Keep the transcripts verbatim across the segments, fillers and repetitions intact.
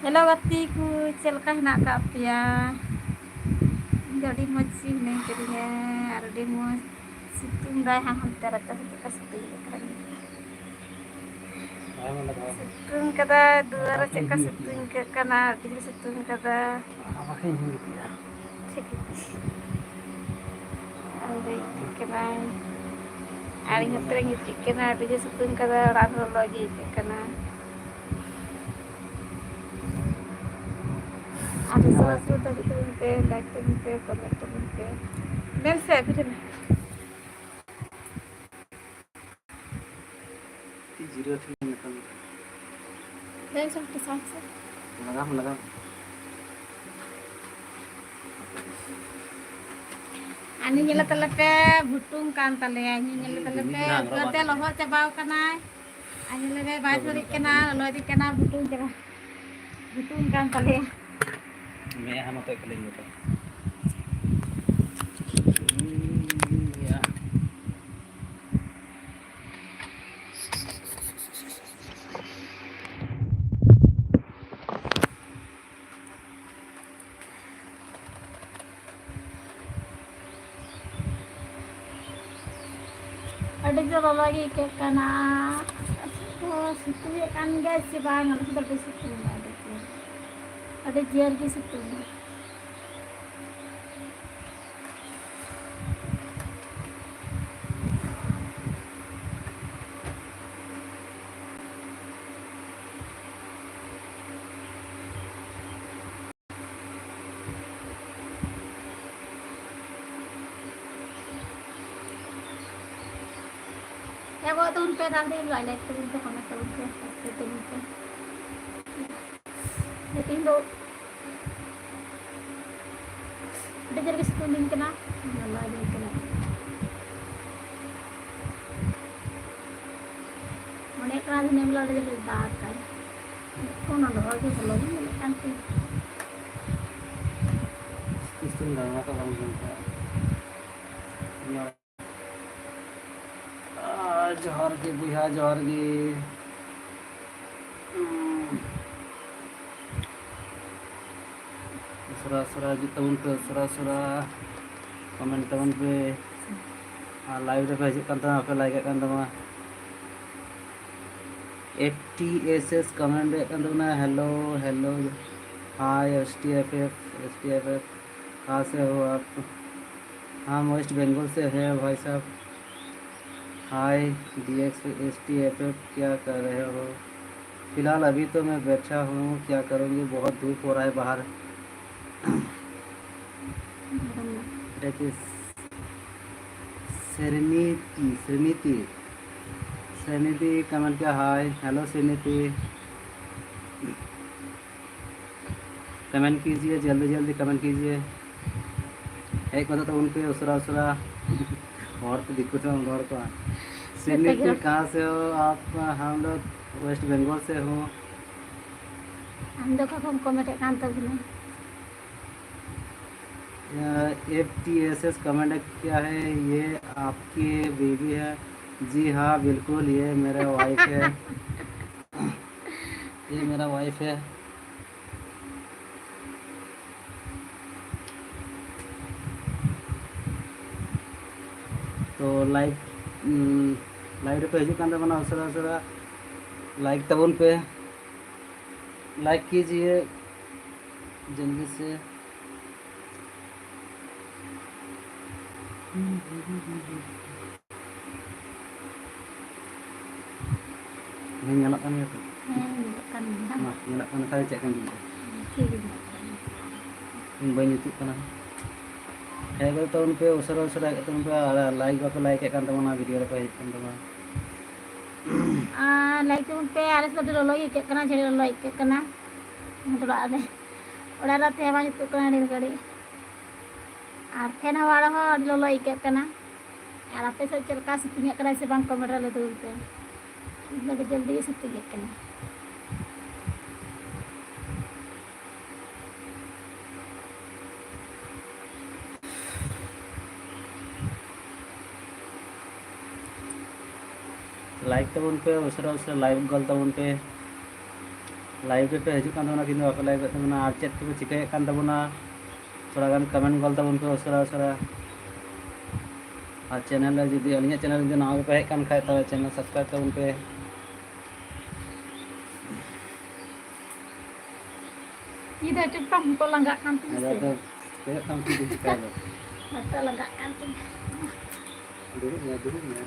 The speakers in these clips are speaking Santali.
ᱦᱮᱞᱳ ᱜᱟᱛᱮ ᱠᱚ, ᱪᱮᱫ ᱞᱮᱠᱟ ᱦᱮᱱᱟᱜ ᱟᱠᱟᱫ ᱯᱮᱭᱟ? ᱤᱧ ᱫᱚ ᱟᱹᱰᱤ ᱢᱚᱡᱽ ᱜᱮ ᱦᱤᱱᱟᱹᱧ ᱠᱟᱹᱫᱤᱧᱟ ᱟᱨ ᱟᱹᱰᱤ ᱢᱚᱡᱽ ᱥᱤᱛᱩᱝ ᱫᱟᱭ ᱦᱟᱸᱜ ᱦᱟᱱᱛᱮ ᱨᱟᱪᱟ ᱥᱮᱫ ᱞᱮᱠᱟ ᱥᱤᱛᱩᱝ ᱟᱠᱟᱫ᱾ ᱥᱤᱛᱩᱝ ᱠᱟᱫᱟᱭ, ᱫᱩᱣᱟᱹᱨ ᱨᱮ ᱪᱮᱫ ᱞᱮᱠᱟ ᱥᱤᱛᱩᱝ ᱟᱹᱭᱠᱟᱹᱜ ᱠᱟᱱᱟ, ᱟᱹᱰᱤ ᱡᱳᱨ ᱥᱤᱛᱩᱝ ᱠᱟᱫᱟ᱾ ᱴᱷᱤᱠ ᱜᱮ᱾ ᱟᱨ ᱤᱧ ᱱᱚᱛᱮ ᱨᱮᱧ ᱜᱤᱛᱤᱡ ᱠᱟᱱᱟ, ᱟᱹᱰᱤ ᱡᱳᱨ ᱥᱤᱛᱩᱝ ᱠᱟᱫᱟ, ᱚᱲᱟᱜ ᱨᱮ ᱞᱚᱞᱚ ᱜᱮ ᱟᱹᱭᱠᱟᱹᱜ ᱠᱟᱱᱟ᱾ ᱟᱨ ᱥᱟᱵᱥᱠᱨᱟᱭᱤᱵ ᱛᱟᱵᱚᱱ ᱯᱮ, ᱞᱟᱭᱤᱠ ᱛᱟᱵᱚᱱ ᱯᱮ, ᱠᱚᱢᱮᱱᱴ ᱛᱟᱵᱚᱱ ᱯᱮ᱾ ᱢᱮᱱ ᱥᱮ ᱯᱷᱤᱨ ᱢᱮ᱾ ᱛᱤ ᱡᱤᱨᱟᱹ ᱴᱷᱮᱱ ᱢᱮᱛᱟᱢ ᱠᱟᱱᱟ᱾ ᱞᱟᱹᱭ ᱥᱮ ᱢᱤᱫᱴᱮᱱ ᱥᱟᱭ ᱥᱮ᱾ ᱞᱟᱜᱟᱣ ᱢᱮ, ᱞᱟᱜᱟᱣ ᱢᱮ᱾ ᱟᱨ ᱧᱮᱞ ᱛᱟᱞᱮ ᱯᱮ, ᱵᱷᱩᱴᱩᱝ ᱠᱟᱱ ᱛᱟᱞᱮᱭᱟ᱾ ᱧᱮᱞ ᱛᱟᱞᱮ ᱯᱮ, ᱩᱫᱽᱜᱟᱹᱨ ᱛᱮ ᱞᱚᱦᱚᱫ ᱪᱟᱵᱟᱣ ᱠᱟᱱᱟᱭ᱾ ᱟᱨ ᱧᱮᱞ ᱞᱮ ᱵᱟᱭ ᱥᱩᱨᱤᱜ ᱠᱟᱱᱟ, ᱞᱚᱞᱚ ᱤᱫᱤᱜ ᱠᱟᱱᱟ, ᱵᱷᱩᱴᱩᱝ ᱪᱟᱵᱟ, ᱵᱷᱩᱴᱩᱝ ᱠᱟᱱ ᱛᱟᱞᱮᱭᱟ᱾ ᱢᱮᱫᱦᱟ ᱱᱚᱛᱮ ᱠᱷᱟᱹᱞᱤ ᱧᱩᱛᱩᱢ᱾ ᱟᱹᱰᱤ ᱡᱳᱨ ᱞᱚᱞᱚ ᱜᱮ ᱟᱹᱭᱠᱟᱹᱜ ᱠᱟᱱᱟ᱾ ᱥᱤᱛᱩᱝ, ᱥᱤᱛᱩᱝ ᱮᱫ ᱠᱟᱱ ᱜᱮᱭᱟᱭ ᱥᱮ ᱵᱟᱝ? ᱟᱞᱮ ᱥᱮᱫ ᱫᱚ ᱟᱹᱰᱤ ᱥᱤᱛᱩᱝ ᱮᱫᱟ, ᱟᱹᱰᱤ ᱡᱳᱨ, ᱟᱹᱰᱤ ᱡᱳᱨ ᱜᱮ ᱥᱤᱛᱩᱝ ᱮᱫᱟ᱾ ᱮ ᱜᱚ, ᱛᱟᱵᱚᱱ ᱯᱮ, ᱛᱟᱲᱟᱛᱟᱲᱤ ᱞᱟᱭᱤᱠ ᱛᱟᱵᱚᱱ ᱯᱮ, ᱠᱚᱢᱮᱱᱴ ᱛᱟᱵᱚᱱ ᱯᱮ, ᱥᱟᱵᱥᱠᱨᱟᱭᱤᱵ ᱛᱟᱵᱚᱱ ᱯᱮ᱾ ᱛᱮᱦᱮᱧ ᱫᱚ ᱟᱹᱰᱤ ᱡᱳᱨ ᱜᱮ ᱥᱤᱛᱩᱝ ᱫᱤᱱ ᱠᱟᱱᱟ, ᱞᱟᱸᱜᱟ ᱫᱤᱱ ᱠᱟᱱᱟ᱾ ᱢᱚᱱᱮ ᱠᱟᱱᱟ ᱫᱤᱱᱟᱹᱢ ᱦᱤᱞᱳᱜ ᱟᱹᱰᱤ ᱡᱳᱨ ᱫᱟᱜᱟᱭ᱾ ᱮᱠᱷᱚᱱ ᱚᱱᱟ ᱨᱚᱦᱚᱭ ᱜᱮ ᱵᱚᱞᱚ ᱜᱮ ᱧᱮᱞᱚᱜ ᱠᱟᱱ ᱛᱤᱧ᱾ ᱥᱤᱛᱩᱝ ᱫᱟᱜ ᱚᱱᱟ ᱛᱚ ᱵᱟᱝ ᱡᱚᱢ ᱠᱟᱜᱼᱟ᱾ ᱟᱨ ᱡᱚᱦᱟᱨ ᱜᱮ ᱵᱚᱭᱦᱟ, ᱡᱚᱦᱟᱨ ᱜᱮ᱾ ᱩᱸ᱾ ᱩᱥᱟᱹᱨᱟ ᱩᱥᱟᱹᱨᱟ ᱦᱤᱡᱩᱜ ᱛᱟᱵᱚᱱ ᱯᱮ, ᱩᱥᱟᱹᱨᱟ ᱩᱥᱟᱹᱨᱟ ᱠᱚᱢᱮᱱᱴ ᱛᱟᱵᱚᱱ ᱯᱮ᱾ ᱟᱨ ᱞᱟᱭᱤᱵᱷ ᱨᱮᱯᱮ ᱦᱤᱡᱩᱜ ᱠᱟᱱ ᱛᱟᱵᱚᱱᱟ, ᱵᱟᱯᱮ ᱞᱟᱭᱤᱠ ᱮᱫ ᱠᱟᱱ ᱛᱟᱵᱚᱱᱟ᱾ F T S S comment ᱮᱫ ᱠᱟᱱ ᱛᱟᱵᱚᱱᱟ, hello hello, hi S T F F, S T F F, कहाँ से हो आप? हम वेस्ट बंगाल से हैं भाई साहब। Hi D X S T F F, क्या कर रहे हो? फिलहाल अभी तो मैं बैठा हूँ, क्या करूँगी, बहुत धूप हो रहा है बाहर। এটা কি শ্রেণীতি? শ্রেণীতি, শ্রেণীতি কমেন্ট কে হাই। হ্যালো শ্রেণীতি, कमेंट कीजिए, जल्दी जल्दी कमेंट कीजिए। ᱦᱮᱡ ᱜᱚᱫᱚᱜ ᱛᱟᱵᱚᱱ ᱯᱮ ᱩᱥᱟᱹᱨᱟ ᱩᱥᱟᱹᱨᱟ᱾ ᱦᱚᱲ ᱛᱮ ᱫᱤᱠᱩ ᱛᱮᱵᱚᱱ ᱨᱚᱲ ᱠᱚᱣᱟ᱾ ᱥᱨᱤᱱᱤᱛᱤ, ᱠᱟᱦᱟᱸ ᱥᱮ ᱦᱳ ᱟᱯ? ᱦᱟᱢ ᱞᱳᱜ ᱣᱮᱥᱴ ᱵᱮᱝᱜᱚᱞ ᱥᱮ ᱦᱳ᱾ ᱟᱢ ᱫᱚ ᱚᱠᱟ ᱠᱷᱚᱱ ᱠᱚᱢᱮᱱᱴ ᱮᱫ ᱠᱟᱱ ᱛᱟᱵᱚᱱᱟ? F T S S comment किया है, ये आपकी बीवी है? जी हाँ, बिल्कुल, ये मेरा वाइफ है। ये मेरा वाइफ है। तो लाइक, ᱩᱸ, ᱞᱟᱭᱤᱵᱷ ᱨᱮᱯᱮ ᱦᱤᱡᱩᱜ ᱠᱟᱱ ᱛᱟᱵᱚᱱᱟ, ᱩᱥᱟᱹᱨᱟ ᱩᱥᱟᱹᱨᱟ ᱞᱟᱭᱤᱠ ᱛᱟᱵᱚᱱ ᱯᱮ, ᱞᱟᱭᱤᱠ ᱠᱤᱡᱤᱭᱮ ᱡᱚᱞᱫᱤ ᱥᱮ᱾ ᱦᱮᱸ, ᱧᱮᱞᱚᱜ ᱠᱟᱱ ᱜᱮᱭᱟ ᱛᱚ? ᱦᱮᱸ, ᱧᱮᱞᱚᱜ ᱠᱟᱱ ᱜᱮᱭᱟ᱾ ᱢᱟ, ᱧᱮᱞᱚᱜ ᱠᱟᱱ ᱠᱷᱟᱡ ᱪᱮᱫ ᱠᱟᱱ ᱜᱮᱭᱟ? ᱴᱷᱤᱠ ᱜᱮ ᱧᱮᱞᱚᱜ ᱠᱟᱱᱟ᱾ ᱤᱧ ᱵᱟᱹᱧ ᱡᱩᱛᱩᱜ ᱠᱟᱱᱟ᱾ ᱦᱮᱡ ᱜᱚᱫ ᱛᱟᱵᱚᱱ ᱯᱮ, ᱩᱥᱟᱹᱨᱟ ᱩᱥᱟᱹᱨᱟ ᱦᱮᱡ ᱛᱟᱵᱚᱱ ᱯᱮ, ᱟᱨ ᱞᱟᱭᱤᱠ ᱵᱟᱯᱮ ᱞᱟᱭᱤᱠ ᱮᱫ ᱠᱟᱱ ᱛᱟᱵᱚᱱᱟ, ᱵᱷᱤᱰᱤᱭᱳ ᱨᱮᱯᱮ ᱦᱮᱡ ᱠᱟᱱ ᱛᱟᱵᱚᱱᱟ᱾ ᱟᱨ ᱞᱟᱭᱤᱠ ᱛᱟᱵᱚᱱ ᱯᱮ, ᱟᱞᱮ ᱥᱮᱫ ᱫᱚ ᱟᱹᱰᱤ ᱞᱚᱞᱚ ᱜᱮ ᱟᱹᱭᱠᱟᱹᱜ ᱠᱟᱱᱟ, ᱡᱷᱟᱲ ᱞᱚᱞᱚ ᱟᱹᱭᱠᱟᱹᱜ ᱠᱟᱱᱟ᱾ ᱚᱲᱟᱜ ᱨᱮ, ᱚᱲᱟᱜ ᱨᱮ ᱛᱟᱦᱮᱸ ᱵᱟᱝ ᱡᱩᱛᱩᱜ ᱠᱟᱱᱟ ᱟᱹᱰᱤ ᱜᱷᱟᱹᱲᱤᱡ᱾ ᱟᱨ ᱯᱷᱮᱱ ᱦᱟᱣᱟ ᱨᱮᱦᱚᱸ ᱟᱹᱰᱤ ᱞᱚᱞᱚ ᱟᱹᱭᱠᱟᱹᱜ ᱠᱟᱱᱟ᱾ ᱟᱨ ᱟᱯᱮ ᱥᱮᱫ ᱪᱮᱫ ᱞᱮᱠᱟ ᱥᱤᱛᱩᱝ ᱮᱫ ᱠᱟᱱᱟᱭ ᱥᱮ ᱵᱟᱝ, ᱠᱚᱢᱮᱱᱴ ᱨᱮ ᱞᱟᱹᱭ ᱛᱟᱵᱚᱱ ᱯᱮ᱾ ᱤᱧ ᱫᱚ ᱟᱹᱰᱤ ᱡᱚᱞᱫᱤ ᱜᱮ ᱥᱤᱛᱩᱝ ᱮᱫ ᱠᱟᱱᱟ᱾ ᱞᱟᱭᱤᱠ ᱛᱟᱵᱚᱱ ᱯᱮ, ᱩᱥᱟᱹᱨᱟ ᱩᱥᱟᱹᱨᱟ ᱞᱟᱭᱤᱠ ᱜᱚᱞ ᱛᱟᱵᱚᱱ ᱯᱮ᱾ ᱞᱟᱭᱤᱵᱷ ᱨᱮᱯᱮ ᱦᱤᱡᱩᱜ ᱠᱟᱱ ᱛᱟᱵᱚᱱᱟ, ᱠᱤᱱᱛᱩ ᱵᱟᱯᱮ ᱞᱟᱭᱤᱵᱷ ᱮᱫ ᱛᱟᱵᱚᱱᱟ᱾ ᱟᱨ ᱪᱮᱫ ᱠᱚᱯᱮ ᱪᱤᱠᱟᱹᱭᱮᱫ ᱠᱟᱱ ᱛᱟᱵᱚᱱᱟ? ᱛᱷᱚᱲᱟ ᱜᱟᱱ ᱠᱚᱢᱮᱱᱴ ᱜᱚᱞ ᱛᱟᱵᱚᱱ ᱯᱮ ᱩᱥᱟᱹᱨᱟ ᱩᱥᱟᱹᱨᱟ᱾ ᱟᱨ ᱪᱮᱱᱮᱞ ᱨᱮ ᱡᱩᱫᱤ, ᱟᱹᱞᱤᱧᱟᱜ ᱪᱮᱱᱮᱞ ᱡᱩᱫᱤ ᱱᱟᱣᱟ ᱜᱮᱯᱮ ᱦᱮᱡ ᱠᱟᱱ ᱠᱷᱟᱡ, ᱛᱟᱦᱚᱞᱮ ᱪᱮᱱᱮᱞ ᱥᱟᱵᱥᱠᱨᱟᱭᱤᱵ ᱛᱟᱵᱚᱱ ᱯᱮ᱾ ᱤᱧ ᱫᱚ ᱪᱩᱯ ᱛᱟᱢ ᱠᱚ ᱞᱟᱸᱜᱟᱜ ᱠᱟᱱ ᱛᱤᱧᱟ ᱥᱮ᱾ ᱟᱫᱚ ᱠᱚᱭᱚᱜ ᱛᱟᱢ ᱠᱤᱱᱛᱩ ᱪᱤᱠᱟᱹᱭ ᱫᱚ᱾ ᱦᱚᱲ ᱠᱚ ᱞᱟᱸᱜᱟᱜ ᱠᱟᱱ ᱛᱤᱧᱟ᱾ ᱫᱩᱲᱩᱵ ᱢᱮ, ᱫᱩᱲᱩᱵ ᱢᱮ᱾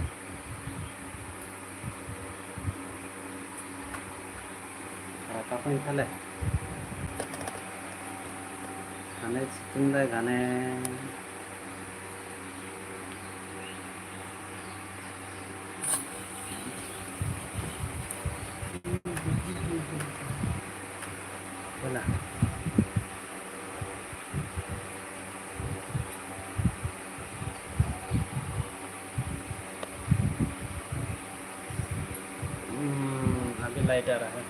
ᱨᱟᱠᱟᱵᱟᱹᱧ ᱛᱟᱦᱞᱮ᱾ ᱜᱷᱟᱱᱮ ᱥᱤᱛᱩᱝ ᱫᱟᱭ, ᱜᱷᱟᱱᱮ᱾ ᱦᱩᱭᱱᱟ᱾ ᱦᱩᱸ, ᱟᱹᱰᱤ ᱞᱟᱭᱤᱴ ᱟᱨ ᱦᱮᱸ᱾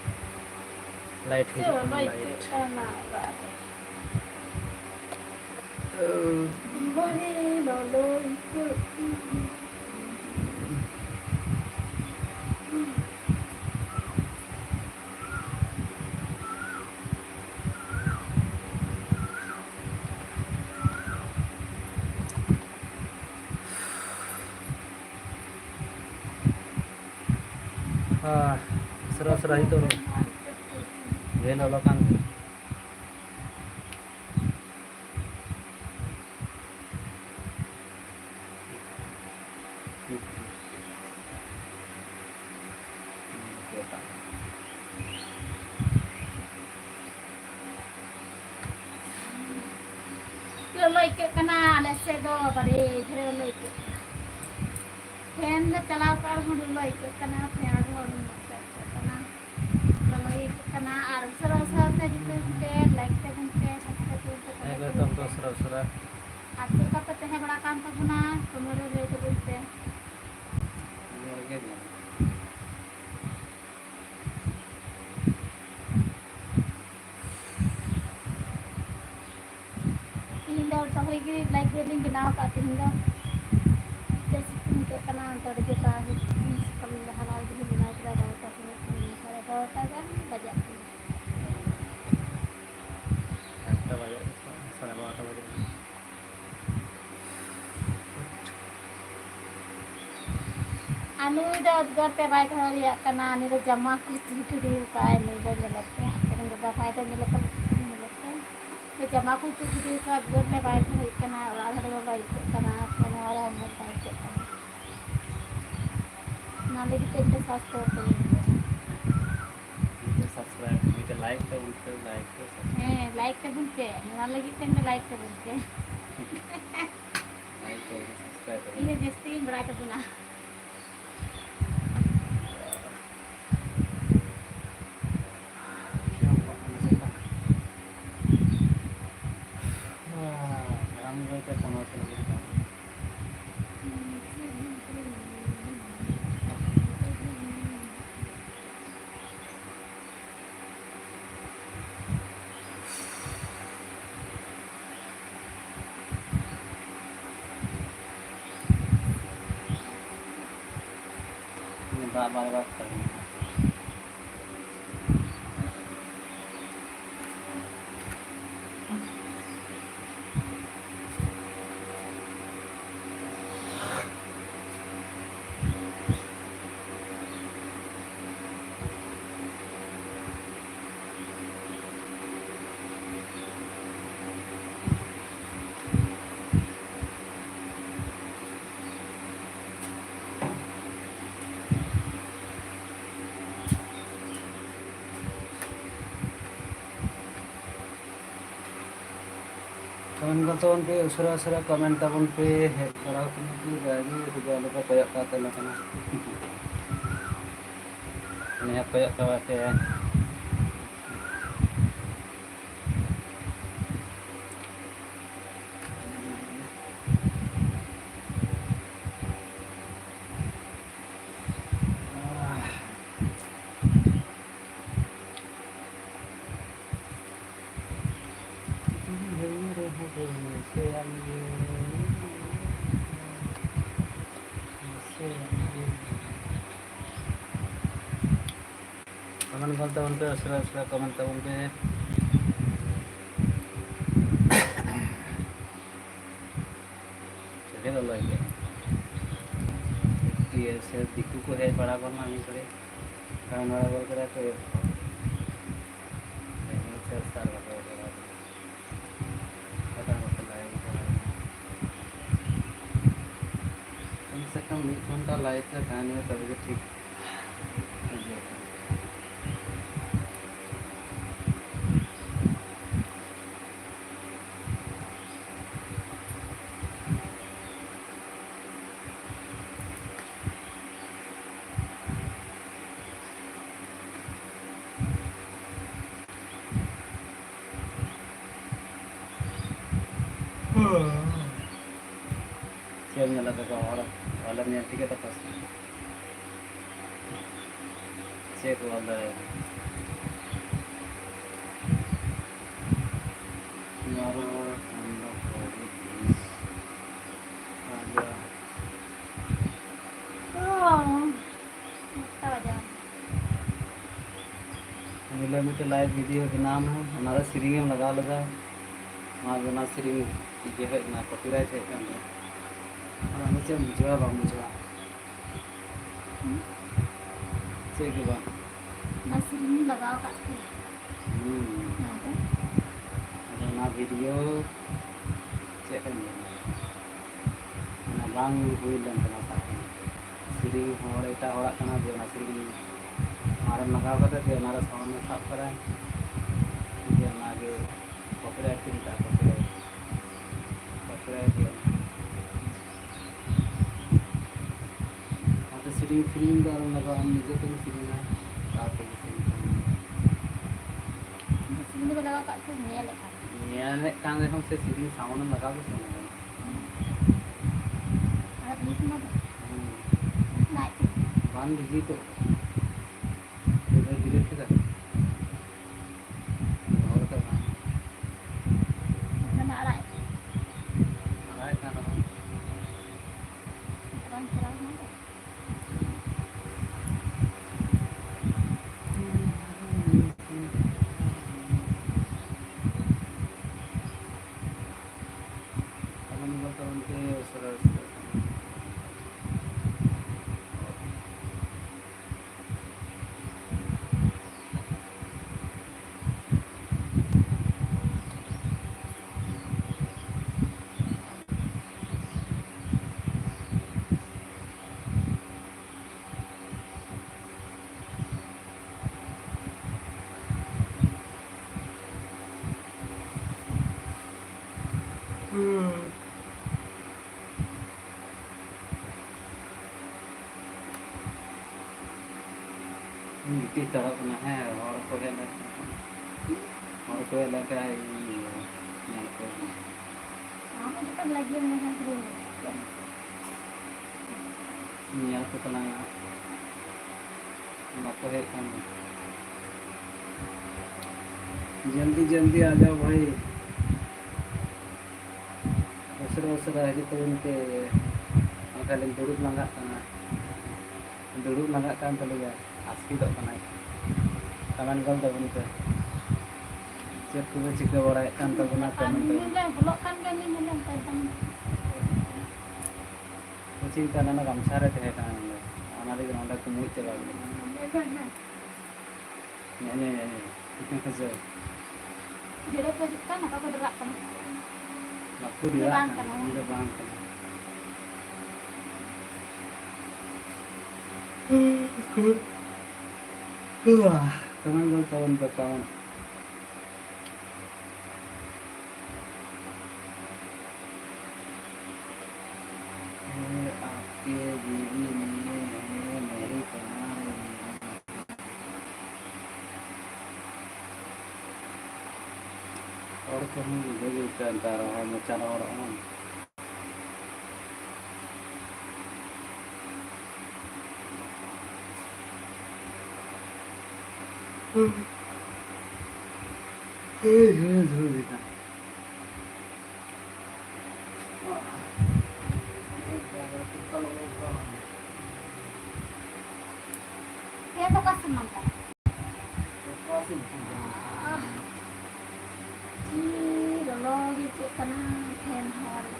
ᱞᱟᱭᱤᱴ ᱦᱤᱡᱩᱜ ᱠᱟᱱᱟ, ᱞᱟᱭᱤᱴ᱾ ᱦᱮᱸ, ᱩᱥᱟᱹᱨᱟ ᱩᱥᱟᱹᱨᱟ ᱦᱤᱡᱩᱜ ᱛᱟᱵᱚᱱ᱾ ᱜᱮ ᱞᱚᱞᱚ ᱠᱟᱱ᱾ ᱞᱚᱞᱚ ᱟᱹᱭᱠᱟᱹᱜ ᱠᱟᱱᱟ ᱟᱞᱮ ᱥᱮᱫ ᱫᱚ, ᱵᱟᱵᱟᱨᱮ, ᱡᱷᱟᱲᱮ ᱞᱚᱞᱚ ᱟᱹᱭᱠᱟᱹᱜ ᱠᱟᱱᱟ᱾ ᱯᱷᱮᱱ ᱞᱮ ᱪᱟᱞᱟᱣ ᱠᱟᱜ ᱨᱮᱦᱚᱸ ᱞᱚᱞᱚ ᱟᱹᱭᱠᱟᱹᱜ ᱠᱟᱱᱟ, ᱯᱷᱮᱱ ᱨᱮᱦᱚᱸ ᱟᱹᱰᱤ ᱢᱚᱡᱽ ᱟᱹᱭᱠᱟᱹᱜ ᱠᱟᱱᱟ᱾ ᱞᱚᱞᱚ ᱟᱹᱭᱠᱟᱹᱜ ᱠᱟᱱᱟ, ᱟᱨ ᱩᱥᱟᱹᱨᱟ ᱩᱥᱟᱹᱨᱟ ᱛᱮ ᱡᱚᱛᱚ ᱯᱮ like ᱛᱟᱵᱚᱱ ᱯᱮ, subscribe ᱛᱟᱵᱚᱱ ᱯᱮ, comment ᱮᱠᱫᱚᱢ ᱛᱟᱵᱚᱱ ᱯᱮ᱾ ᱩᱥᱟᱹᱨᱟ ᱩᱥᱟᱹᱨᱟ᱾ ᱟᱨ ᱪᱮᱫ ᱞᱮᱠᱟ ᱯᱮ ᱛᱟᱦᱮᱸ ᱵᱟᱲᱟ ᱠᱟᱱ ᱛᱟᱵᱚᱱᱟ, comment ᱨᱮ ᱞᱟᱹᱭ ᱛᱟᱵᱚᱱ ᱯᱮ᱾ ᱱᱤᱭᱟᱹ ᱨᱮᱜᱮ ᱢᱮᱱᱟᱜᱼᱟ᱾ ᱛᱮᱦᱮᱧ ᱫᱚ ᱛᱟᱦᱚᱭ ᱜᱮ live ᱨᱮᱞᱤᱧ ᱵᱮᱱᱟᱣ ᱟᱠᱟᱫ ᱛᱮᱦᱮᱧ ᱫᱚ᱾ ᱛᱮ ᱥᱤᱛᱩᱝ ᱟᱹᱭᱠᱟᱹᱜ ᱠᱟᱱᱟ, ᱚᱱᱠᱟ ᱟᱹᱰᱤ ᱡᱳᱨ ᱫᱟᱜ ᱦᱤᱡᱩᱜ ᱠᱟᱱᱟ᱾ ᱥᱮᱛᱟᱜ ᱵᱮᱲᱟ ᱦᱟᱱᱟ ᱨᱮᱜᱮᱞᱤᱧ ᱵᱮᱱᱟᱣ ᱠᱮᱫᱟ, ᱮᱜᱟᱨᱚᱴᱟ ᱥᱚᱢᱚᱭ, ᱥᱟᱲᱮ ᱮᱜᱟᱨᱚᱴᱟ ᱜᱟᱱ ᱵᱟᱡᱟᱜ ᱠᱟᱱᱟ᱾ ᱱᱩᱭ ᱫᱚ ᱩᱫᱽᱜᱟᱹᱨ ᱛᱮ ᱵᱟᱭ ᱛᱟᱦᱮᱸ ᱫᱟᱲᱮᱭᱟᱜ ᱠᱟᱱᱟ, ᱱᱩᱭ ᱫᱚ ᱡᱟᱢᱟ ᱠᱚ ᱪᱩᱴᱤ ᱜᱤᱰᱤ ᱟᱠᱟᱫᱼᱟᱭ, ᱱᱩᱭ ᱫᱚ ᱧᱮᱞᱮᱫ ᱯᱮ, ᱟᱯᱮ ᱨᱮᱱ ᱫᱟᱫᱟ ᱵᱷᱟᱭ ᱫᱚ ᱧᱮᱞᱮᱫ ᱯᱮ, ᱧᱮᱞᱮᱫ ᱯᱮ, ᱱᱩᱭ ᱡᱟᱢᱟ ᱠᱚ ᱪᱩᱴᱤ ᱜᱤᱰᱤ ᱟᱠᱟᱫ, ᱩᱫᱽᱜᱟᱹᱨ ᱛᱮ ᱵᱟᱭ ᱛᱟᱦᱮᱸ ᱠᱟᱱᱟ, ᱚᱲᱟᱜ ᱨᱮ ᱫᱚ ᱵᱟᱭ ᱟᱹᱭᱠᱟᱹᱜ ᱠᱟᱱᱟ, ᱱᱚᱣᱟ ᱨᱮ ᱦᱚᱸ ᱢᱚᱡᱽ ᱵᱟᱭ ᱟᱹᱭᱠᱟᱹᱜ ᱠᱟᱱᱟ᱾ ᱚᱱᱟ ᱞᱟᱹᱜᱤᱫ ᱛᱮ ᱢᱤᱫᱴᱮᱱ subscribe ᱛᱟᱵᱚᱱ ᱯᱮ᱾ ᱢᱤᱫᱴᱮᱱ subscribe, ᱢᱤᱫᱴᱮᱱ like ᱛᱟᱵᱚᱱ ᱯᱮ, like ᱯᱮ, subscribe᱾ ᱦᱮᱸ, like ᱛᱟᱵᱚᱱ ᱯᱮ, ᱱᱚᱣᱟ ᱞᱟᱹᱜᱤᱫ ᱛᱮ ᱢᱤᱫᱴᱮᱱ like ᱛᱟᱵᱚᱱ ᱯᱮ᱾ Like ᱛᱟᱵᱚᱱ ᱯᱮ, subscribe ᱛᱟᱵᱚᱱ ᱤᱧ ᱫᱚ ᱯᱮ᱾ ᱡᱟᱹᱥᱛᱤ ᱜᱤᱧ ᱵᱟᱲᱟᱭ ᱛᱟᱵᱚᱱᱟ᱾ ᱫᱟᱜ ᱵᱟᱭ ᱫᱟᱜ ᱛᱟᱵᱚᱱᱟ᱾ Comment ᱠᱚ ᱛᱟᱵᱚᱱ ᱯᱮ, ᱩᱥᱟᱹᱨᱟ ᱩᱥᱟᱹᱨᱟ comment ᱛᱟᱵᱚᱱ ᱯᱮ, ᱦᱮᱡ ᱵᱟᱲᱟ ᱟᱠᱟᱱᱟ ᱠᱚ, ᱡᱟᱜᱮ ᱩᱱᱠᱩ ᱫᱚ ᱟᱞᱚ ᱠᱚ ᱠᱚᱭᱚᱜ ᱠᱟᱜ ᱛᱟᱞᱮ ᱠᱟᱱᱟ᱾ ᱱᱤᱭᱟᱹ ᱠᱚᱭᱚᱜ ᱠᱟᱜ ᱯᱮ᱾ Comment ᱠᱚ ᱛᱟᱵᱚᱱ ᱯᱮ, ᱩᱥᱟᱹᱨᱟ ᱩᱥᱟᱹᱨᱟ comment ᱛᱟᱵᱚᱱ ᱯᱮ᱾ ᱪᱮᱫ ᱞᱚᱞᱚᱭ ᱜᱮ? ᱴᱤ ᱮᱥ ᱮ ᱫᱤᱠᱩ᱾ ᱵᱟᱲᱟ ᱜᱚᱫ ᱢᱟ ᱢᱤᱫ ᱜᱷᱟᱹᱲᱤᱡ᱾ ᱠᱟᱹᱢᱤ ᱵᱟᱲᱟ ᱜᱚᱫ ᱠᱮᱫᱟ ᱛᱚ, ᱤᱭᱟᱹ ᱠᱚ᱾ ᱥᱮ ᱥᱟᱨ ᱵᱟᱠᱚ ᱵᱟᱲᱟ ᱜᱚᱫ᱾ ᱯᱟᱛᱟ ᱠᱚᱠᱚ ᱞᱟᱭᱤᱱ ᱠᱚ᱾ ᱠᱚᱢ ᱥᱮ ᱠᱚᱢ ᱢᱤᱫ ᱜᱷᱚᱱᱴᱟ ᱞᱟᱭᱤᱱ ᱨᱮ ᱛᱟᱦᱮᱱ ᱦᱩᱭᱩᱜᱼᱟ, ᱛᱚᱵᱮ ᱜᱮ ᱴᱷᱤᱠ ᱵᱩᱡᱷᱟᱹᱜᱼᱟ᱾ ᱪᱮᱫ ᱮᱢ ᱧᱮᱞᱟ ᱫᱟᱫᱟ, ᱦᱚᱲ ᱵᱟᱞᱮ ᱧᱮᱞ ᱴᱷᱤᱠ ᱛᱟᱠᱚᱣᱟ ᱥᱮ? ᱪᱮᱫ ᱠᱚ ᱚᱞ ᱫᱟᱲᱮᱭᱟᱜᱼᱟ? ᱱᱚᱣᱟ ᱨᱚᱲ ᱠᱷᱟᱱ ᱫᱚ ᱵᱷᱟᱜᱮ ᱡᱤᱱᱤᱥ᱾ ᱟᱫᱚ ᱦᱤᱞᱳᱜ ᱢᱤᱫᱴᱮᱱ ᱞᱟᱭᱤᱵᱷ ᱵᱷᱤᱰᱤᱭᱳ ᱵᱮᱱᱟᱣ ᱢᱮ, ᱚᱱᱟᱨᱮ ᱥᱮᱨᱮᱧ ᱮᱢ ᱞᱟᱜᱟᱣ ᱞᱮᱫᱟ, ᱚᱱᱟ ᱚᱱᱟ ᱥᱮᱨᱮᱧ ᱤᱭᱟᱹ ᱦᱮᱡ ᱮᱱᱟ, ᱠᱚᱯᱤᱨᱟᱭᱤᱴ ᱦᱮᱡ ᱟᱠᱟᱱ ᱛᱟᱢᱟ᱾ ᱟᱫᱚ ᱪᱮᱫ ᱮᱢ ᱵᱩᱡᱷᱟᱹᱣᱟ, ᱵᱟᱢ ᱵᱩᱡᱷᱟᱹᱣᱟ? ᱪᱮᱫ ᱜᱮ ᱵᱟᱝ᱾ ᱚᱱᱟ ᱥᱮᱨᱮᱧ ᱞᱟᱜᱟᱣ ᱟᱠᱟᱫ ᱛᱟᱦᱮᱸ᱾ ᱦᱩᱸ᱾ ᱟᱫᱚ? ᱟᱫᱚ ᱚᱱᱟ ᱵᱷᱤᱰᱤᱭᱳ ᱪᱮᱫ ᱮᱢ ᱞᱟᱹᱭᱟ? ᱚᱱᱟ ᱵᱟᱝ ᱦᱩᱭ ᱞᱮᱱ ᱛᱟᱢᱟ, ᱥᱟᱵ ᱠᱟᱜ ᱢᱮ᱾ ᱥᱮᱨᱮᱧ ᱦᱚᱲ ᱮᱴᱟᱜ ᱦᱚᱲᱟᱜ ᱠᱟᱱᱟ, ᱡᱮ ᱚᱱᱟ ᱥᱮᱨᱮᱧ ᱟᱨᱮᱢ ᱞᱟᱜᱟᱣ ᱠᱟᱫᱟ, ᱡᱮ ᱚᱱᱟᱨᱮ ᱥᱟᱣᱩᱱᱰ ᱮ ᱥᱟᱵ ᱠᱟᱫᱟ, ᱡᱮ ᱚᱱᱟᱜᱮ ᱠᱚᱯᱤᱨᱟᱭᱤᱴ ᱠᱚ ᱢᱮᱛᱟᱜᱼᱟ, ᱠᱚᱯᱤᱨᱟᱭᱤᱴ᱾ ᱠᱚᱯᱤᱨᱟᱭᱤᱴ ᱜᱮ᱾ ᱚᱱᱟᱛᱮ ᱥᱮᱨᱮᱧ ᱯᱷᱤᱨᱤᱧ ᱫᱚ ᱟᱞᱚᱢ ᱞᱟᱜᱟᱣᱟ, ᱟᱢ ᱱᱤᱡᱮ ᱛᱮᱜᱮ ᱥᱮᱨᱮᱧᱟ, ᱛᱟᱨ ᱛᱮᱜᱮ ᱥᱮᱨᱮᱧ ᱛᱟᱢ᱾ ᱤᱧ ᱫᱚ ᱥᱮᱨᱮᱧ ᱫᱚᱠᱚ ᱞᱟᱜᱟᱣ ᱠᱟᱜ ᱠᱷᱟᱱ ᱧᱮᱞᱮᱫ ᱠᱟᱱ᱾ ᱧᱮᱞᱮᱫ ᱠᱟᱱ ᱨᱮᱦᱚᱸ ᱥᱮ ᱥᱮᱨᱮᱧ ᱥᱟᱣᱩᱱᱰ ᱮᱢ ᱞᱟᱜᱟᱣ ᱜᱮ ᱥᱟᱱᱟ ᱠᱟᱱᱟ᱾ ᱟᱨ ᱵᱷᱤᱭᱩᱥ ᱢᱟ ᱦᱩᱸ᱾ ᱞᱟᱡ ᱛᱮ᱾ ᱵᱟᱝ ᱰᱤᱞᱤᱴᱚᱜ ᱠᱟᱱᱟ᱾ ᱰᱤᱞᱤᱴ ᱠᱮᱫᱟ? ᱨᱚᱲ ᱫᱚ ᱵᱟᱝ᱾ ᱚᱱᱟ ᱟᱲᱟᱜ᱾ ᱟᱲᱟᱜ ᱠᱟᱱ ᱨᱮᱦᱚᱸ᱾ ᱵᱟᱝ ᱪᱟᱞᱟᱣ ᱠᱟᱱᱟ ᱛᱚ᱾ ᱟᱫᱚ ᱱᱚᱣᱟ ᱫᱚ ᱚᱱᱛᱮ ᱩᱥᱟᱹᱨᱟ ᱩᱥᱟᱹᱨᱟ᱾ ᱜᱤᱛᱤᱡ ᱦᱟᱛᱟᱲᱚᱜ ᱠᱟᱱᱟ᱾ ᱦᱮᱸ, ᱦᱚᱲ ᱠᱚ ᱦᱮᱡ ᱞᱮᱱᱠᱷᱟᱱ, ᱦᱚᱲ ᱠᱚ ᱦᱮᱡ ᱞᱮᱱᱠᱷᱟᱱ ᱤᱧ ᱧᱮᱞ ᱠᱚᱣᱟ᱾ ᱟᱢ ᱦᱚᱸ ᱪᱮᱫᱟᱜ ᱞᱟᱹᱜᱤᱫ ᱮᱢ ᱢᱮᱱᱟ? ᱧᱮᱞ ᱠᱚ ᱛᱟᱞᱟᱝᱟ, ᱵᱟᱠᱚ ᱦᱮᱡ ᱠᱟᱱ ᱫᱚ᱾ ᱡᱚᱞᱫᱤ ᱡᱚᱞᱫᱤ ᱟ ᱡᱟᱣ ᱵᱷᱟᱭ, ᱩᱥᱟᱹᱨᱟ ᱩᱥᱟᱹᱨᱟ ᱦᱤᱡᱩᱜ ᱛᱟᱵᱚᱱ ᱯᱮ, ᱵᱟᱝᱠᱷᱟᱱ ᱞᱤᱧ ᱫᱩᱲᱩᱵ ᱞᱟᱸᱜᱟᱜ ᱠᱟᱱᱟ, ᱫᱩᱲᱩᱵ ᱞᱟᱸᱜᱟᱜ ᱠᱟᱱ ᱛᱟᱹᱞᱤᱧᱟ, ᱟᱥᱠᱮᱛᱚᱜ ᱠᱟᱱᱟᱭ᱾ ᱠᱚᱢᱮᱱᱴ ᱜᱚᱞ ᱛᱟᱵᱚᱱ ᱯᱮ, ᱪᱮᱫ ᱠᱚᱯᱮ ᱪᱤᱠᱟᱹ ᱵᱟᱲᱟᱭᱮᱫ ᱠᱟᱱ ᱛᱟᱵᱚᱱᱟ, ᱠᱚᱢᱮᱱᱴ ᱛᱟᱵᱚᱱ ᱯᱮ᱾ ᱵᱚᱞᱚᱜ ᱠᱟᱱ ᱜᱮᱭᱟ, ᱧᱮᱞ ᱧᱮᱞ ᱛᱮ ᱮᱠᱫᱚᱢ᱾ ᱪᱤᱱᱛᱟ ᱱᱟᱱᱟ ᱜᱟᱢᱪᱷᱟ ᱨᱮ ᱛᱟᱦᱮᱸ ᱠᱟᱱᱟ ᱱᱚᱰᱮ, ᱚᱱᱟ ᱞᱟᱹᱜᱤᱫ ᱱᱚᱰᱮ ᱠᱚ ᱢᱩᱸᱡ ᱪᱟᱵᱟ ᱠᱮᱫᱟ᱾ ᱦᱮᱸ, ᱦᱮᱸ, ᱦᱮᱸ᱾ ᱦᱮᱸ, ᱦᱮᱸ, ᱦᱮᱸ, ᱦᱮᱸ᱾ ᱦᱮᱸ, ᱥᱮ᱾ ᱡᱷᱮᱲᱮ ᱠᱚ ᱦᱤᱡᱩᱜ ᱠᱟᱱ, ᱚᱠᱟ ᱠᱚ ᱰᱮᱨᱟᱜ ᱠᱟᱱᱟ? ᱵᱟᱠᱚ ᱤᱧ ᱫᱚ ᱰᱮᱨᱟᱜ ᱵᱟᱝ ᱠᱟᱱᱟ, ᱠᱟᱱᱟ᱾ ᱤᱧ ᱫᱚ ᱵᱟᱝ ᱠᱟᱱᱟ᱾ ᱠᱚᱢᱮᱱᱴ ᱜᱚᱞ ᱛᱟᱵᱚᱱ ᱯᱮ, ᱠᱚᱢᱮᱱᱴ᱾ ये आपके बीवी ने हमें नहीं बनाए। ᱦᱚᱲ ᱠᱚᱦᱚᱸ ᱵᱩᱡᱷᱟᱹᱣ ᱜᱮ ᱟᱹᱭᱠᱟᱹᱜᱼᱟ, ᱱᱮᱛᱟᱨ ᱦᱚᱲ ᱢᱚᱪᱟ ᱨᱚᱲ ᱦᱚᱸ᱾ ᱦᱳᱭ, ᱦᱳᱭ, ᱦᱳᱭ, ᱦᱳᱭ᱾ ᱦᱮᱸ, ᱫᱟᱠᱟ ᱥᱟᱢᱟᱱ ᱠᱟᱱᱟ᱾ ᱪᱤ ᱞᱚᱞᱚ ᱜᱮ ᱟᱹᱭᱠᱟᱹᱜ ᱠᱟᱱᱟ, ᱯᱷᱮᱱ ᱦᱟᱣᱟ ᱨᱮ᱾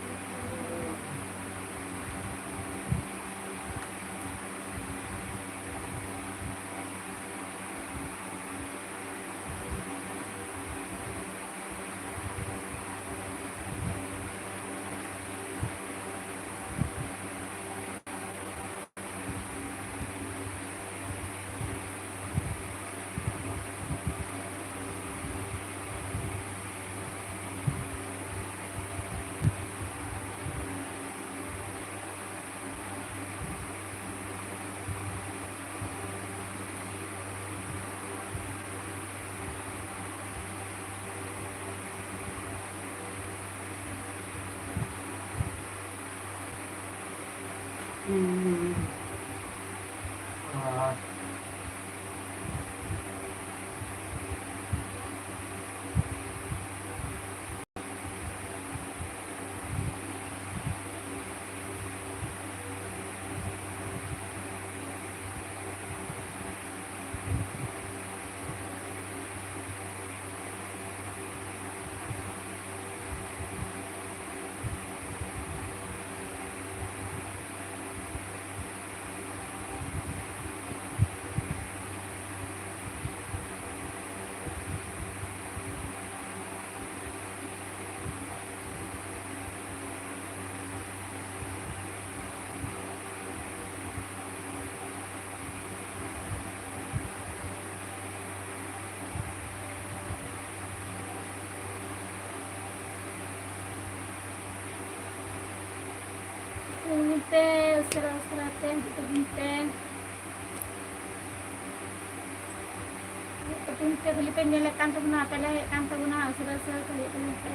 ᱯᱮ, ᱩᱥᱟᱹᱨᱟ ᱩᱥᱟᱹᱨᱟ ᱛᱮ ᱦᱤᱡᱩᱜ ᱛᱟᱵᱚᱱ ᱯᱮ᱾ ᱦᱤᱡᱩᱜ ᱛᱟᱵᱚᱱ ᱯᱮ, ᱠᱷᱟᱹᱞᱤ ᱯᱮ ᱧᱮᱞᱮᱫ ᱠᱟᱱ ᱛᱟᱵᱚᱱᱟ, ᱟᱯᱮ ᱞᱮ ᱦᱮᱡ ᱠᱟᱱ ᱛᱟᱵᱚᱱᱟ, ᱩᱥᱟᱹᱨᱟ ᱩᱥᱟᱹᱨᱟ ᱛᱮ ᱦᱤᱡᱩᱜ ᱛᱟᱵᱚᱱ ᱯᱮ᱾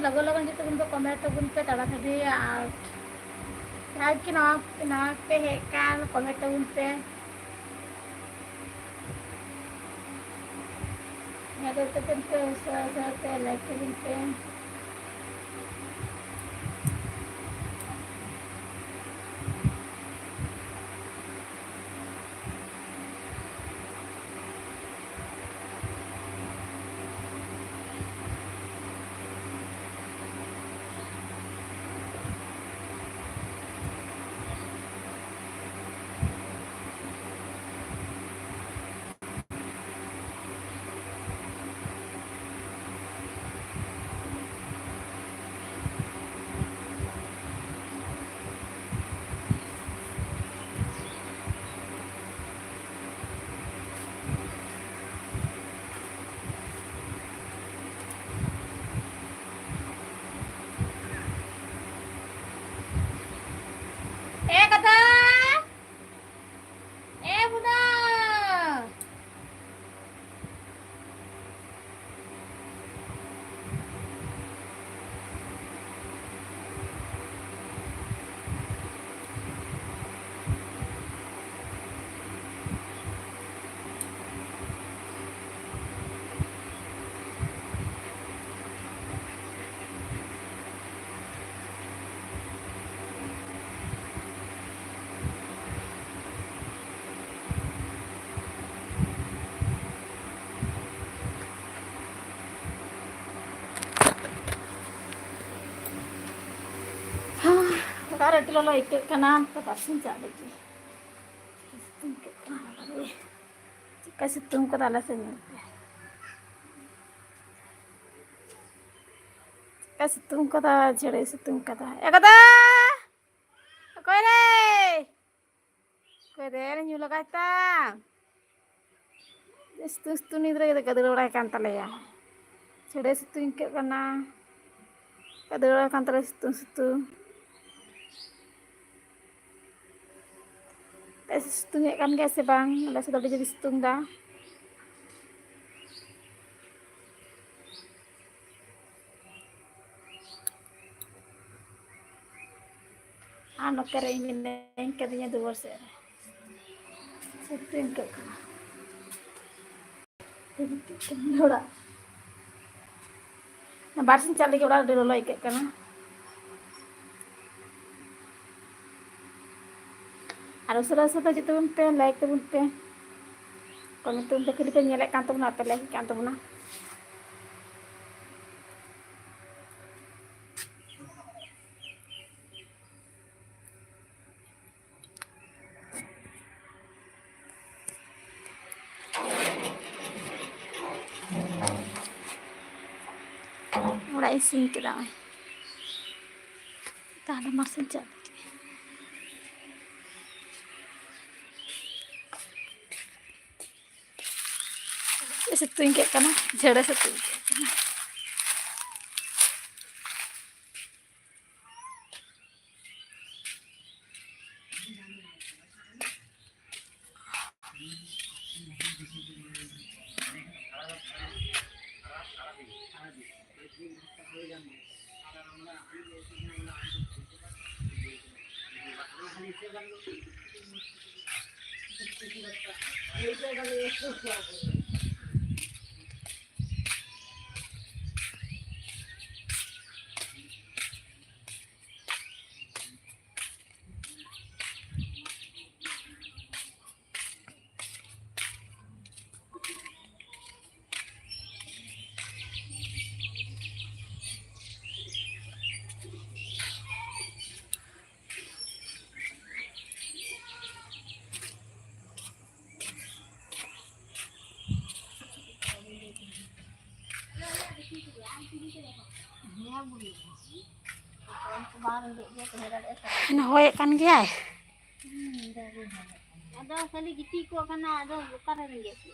ᱞᱚᱜᱚᱱ ᱞᱚᱜᱚᱱ ᱡᱚᱛᱚ ᱠᱷᱚᱱ ᱫᱚ ᱠᱚᱢᱮᱱᱴ ᱛᱟᱵᱚᱱ ᱯᱮ ᱛᱟᱲᱟᱛᱟᱲᱤ᱾ ᱟᱨ ᱡᱟᱦᱟᱸᱭ ᱜᱮ ᱱᱟᱣᱟ, ᱱᱟᱣᱟ ᱯᱮ ᱦᱮᱡ ᱟᱠᱟᱱ, ᱠᱚᱢᱮᱱᱴ ᱛᱟᱵᱚᱱ ᱯᱮ᱾ ᱧᱮᱞ ᱛᱟᱵᱚᱱ ᱯᱮ, ᱩᱥᱟᱹᱨᱟ ᱩᱥᱟᱹᱨᱟ ᱛᱮ ᱞᱟᱭᱤᱠ ᱛᱟᱵᱚᱱ ᱯᱮ᱾ ᱮ ᱠᱟᱫᱟ, ᱮ ᱵᱩᱱᱟ᱾ ᱚᱲᱟᱜ ᱨᱮ ᱟᱹᱰᱤ ᱞᱚᱞᱚ ᱟᱹᱭᱠᱟᱹᱜ ᱠᱟᱱᱟ, ᱛᱚ ᱵᱟᱥᱤᱧ ᱪᱟᱜ ᱞᱟᱹᱜᱤᱫ᱾ ᱥᱤᱛᱩᱝ ᱟᱹᱭᱠᱟᱹᱜ ᱠᱟᱱᱟ ᱵᱟᱵᱟᱨᱮ᱾ ᱪᱮᱫᱠᱟ ᱥᱤᱛᱩᱝ ᱠᱟᱫᱟ ᱟᱞᱮ ᱥᱮᱫ ᱧᱮᱞ ᱯᱮ᱾ ᱪᱮᱫᱠᱟ ᱥᱤᱛᱩᱝ ᱠᱟᱫᱟ, ᱡᱷᱮᱲᱮ ᱥᱤᱛᱩᱝ ᱠᱟᱫᱟ᱾ ᱮ ᱠᱟᱫᱟ! ᱚᱠᱚᱭ ᱨᱮ? ᱚᱠᱚᱭ ᱨᱮ ᱧᱩ ᱞᱟᱜᱟᱭ ᱛᱟᱢ? ᱥᱤᱛᱩᱝ ᱥᱤᱛᱩᱝ ᱱᱤᱛ ᱨᱮᱜᱮ ᱫᱟᱹᱲ ᱵᱟᱲᱟᱭ ᱠᱟᱱ ᱛᱟᱞᱮᱭᱟ᱾ ᱪᱷᱟᱹᱲᱮ ᱥᱤᱛᱩᱝ ᱟᱹᱭᱠᱟᱹᱜ ᱠᱟᱱᱟ᱾ ᱫᱟᱹᱲ ᱵᱟᱲᱟᱭ ᱠᱟᱱ ᱛᱟᱞᱮᱭᱟ ᱥᱤᱛᱩᱝ ᱥᱤᱛᱩᱝ᱾ ᱟᱯᱮ ᱥᱮᱫ ᱥᱤᱛᱩᱝ ᱮᱫ ᱠᱟᱱ ᱜᱮᱭᱟ ᱥᱮ ᱵᱟᱝ? ᱟᱞᱮ ᱥᱮᱫ ᱫᱚ ᱟᱹᱰᱤ ᱡᱳᱨ ᱥᱤᱛᱩᱝ ᱮᱫᱟ᱾ ᱱᱚᱛᱮ ᱨᱮ ᱤᱧ ᱢᱤᱱᱟᱹᱧ ᱠᱟᱹᱫᱤᱧᱟ ᱫᱩᱣᱟᱹᱨ ᱥᱮᱫ ᱨᱮ᱾ ᱥᱤᱛᱩᱝ ᱟᱹᱭᱠᱟᱹᱜ ᱠᱟᱱᱟ᱾ ᱚᱲᱟᱜ᱾ ᱵᱟᱨ ᱥᱤᱧ ᱪᱟᱞᱟᱜ ᱞᱟᱹᱜᱤᱫ ᱚᱲᱟᱜ ᱟᱹᱰᱤ ᱞᱚᱞᱚ ᱟᱹᱭᱠᱟᱹᱜ ᱠᱟᱱᱟ᱾ ᱟᱨ ᱩᱥᱟᱹᱨᱟ ᱩᱥᱟᱹᱨᱟ ᱡᱚᱛᱚ ᱵᱚᱱ ᱯᱮ, like ᱛᱟᱵᱚᱱ ᱯᱮ᱾ ᱠᱚ ᱧᱩᱛᱩᱢ ᱛᱮ ᱠᱷᱟᱹᱞᱤ ᱯᱮ ᱧᱮᱞᱮᱫ ᱠᱟᱱ ᱛᱟᱵᱚᱱᱟ, ᱟᱯᱮ like ᱠᱟᱱ ᱛᱟᱵᱚᱱᱟ᱾ ᱚᱲᱟᱜ ᱤᱧ ᱥᱤᱧ ᱠᱮᱫᱟ ᱱᱚᱜᱼᱚᱭ᱾ ᱛᱟᱦᱞᱮ ᱢᱟᱥᱮ ᱪᱟᱞᱟᱜ ᱞᱟᱹᱜᱤᱫ᱾ ᱪᱮᱫ ᱥᱤᱛᱩᱝ ᱠᱮᱫ ᱠᱟᱱᱟ, ᱡᱷᱟᱹᱲᱮ ᱥᱤᱛᱩᱝ ᱠᱮᱫ ᱠᱟᱱᱟ᱾ ᱦᱚᱭᱮᱫ ᱠᱟᱱ ᱜᱮᱭᱟᱭ᱾ ᱟᱫᱚ ᱠᱷᱟᱹᱞᱤ ᱜᱤᱛᱤᱡ ᱠᱚᱜ ᱠᱟᱱᱟ, ᱟᱫᱚ ᱚᱠᱟᱨᱮ ᱨᱮᱸᱜᱮᱡ ᱠᱚ?